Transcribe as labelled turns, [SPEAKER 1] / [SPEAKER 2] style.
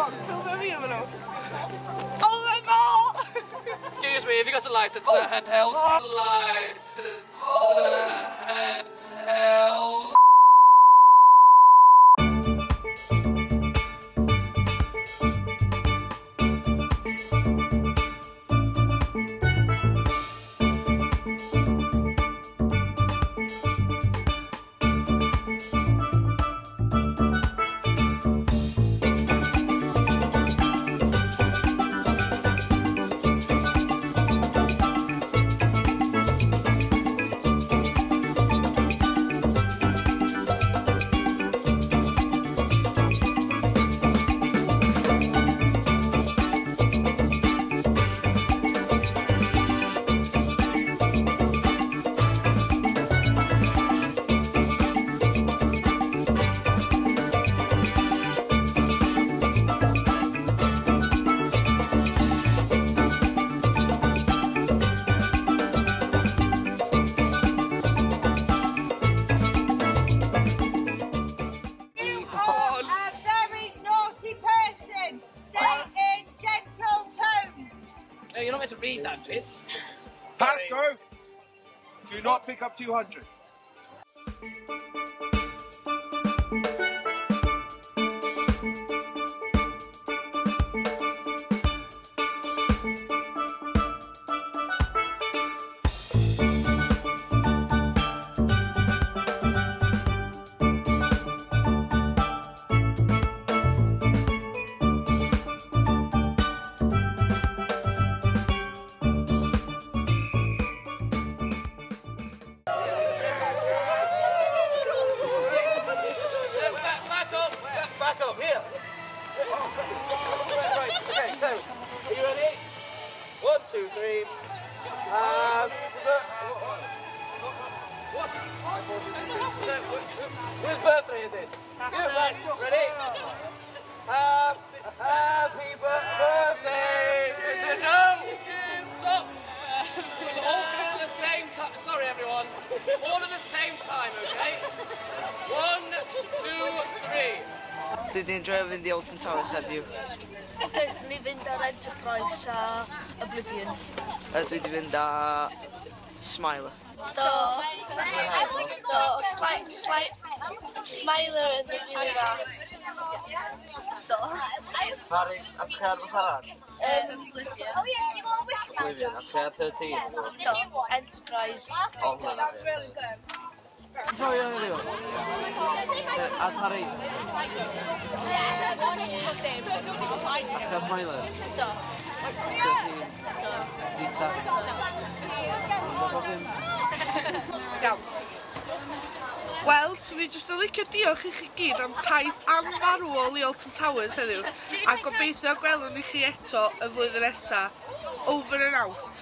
[SPEAKER 1] Ffilmio fi efo nhw. Oh my god!
[SPEAKER 2] Excuse me, have you got a license for the handheld? License for the handheld. No, you're not meant to read that bit.
[SPEAKER 3] Pass go! Do not pick up 200.
[SPEAKER 2] Back up here. Right, okay, so, are you ready? 1, 2, 3. What? Whose birthday is it? Right, ready? Happy birthday to no! Stop! It was all at the same time. Sorry, everyone. All at the same time, okay? 1, 2, 3.
[SPEAKER 4] Dwi wedi enjoy fynd i Alton Towers heddiw.
[SPEAKER 5] Wnaethon ni fynd ar Enterprise a Oblivion.
[SPEAKER 4] Dwi wedi fynd ar Smiler.
[SPEAKER 5] Do. Do. Smiler yn rili dda. Do.
[SPEAKER 6] Parry, a cer fy parad?
[SPEAKER 5] Oblivion.
[SPEAKER 6] Oblivion, a cer 13?
[SPEAKER 5] Do. Enterprise.
[SPEAKER 6] O, hwnna'n obvious. Joio heddiw. A Paris. A cer Smiler?
[SPEAKER 5] Do.
[SPEAKER 6] 13. Rita. Do.
[SPEAKER 1] Iawn. Wel, swn i jyst yn licio diolch i chi gyd am taith anfarwol i Alton Towers heddiw, a gobeithio gwelwn i chi eto y flwyddyn nesa. Over and out.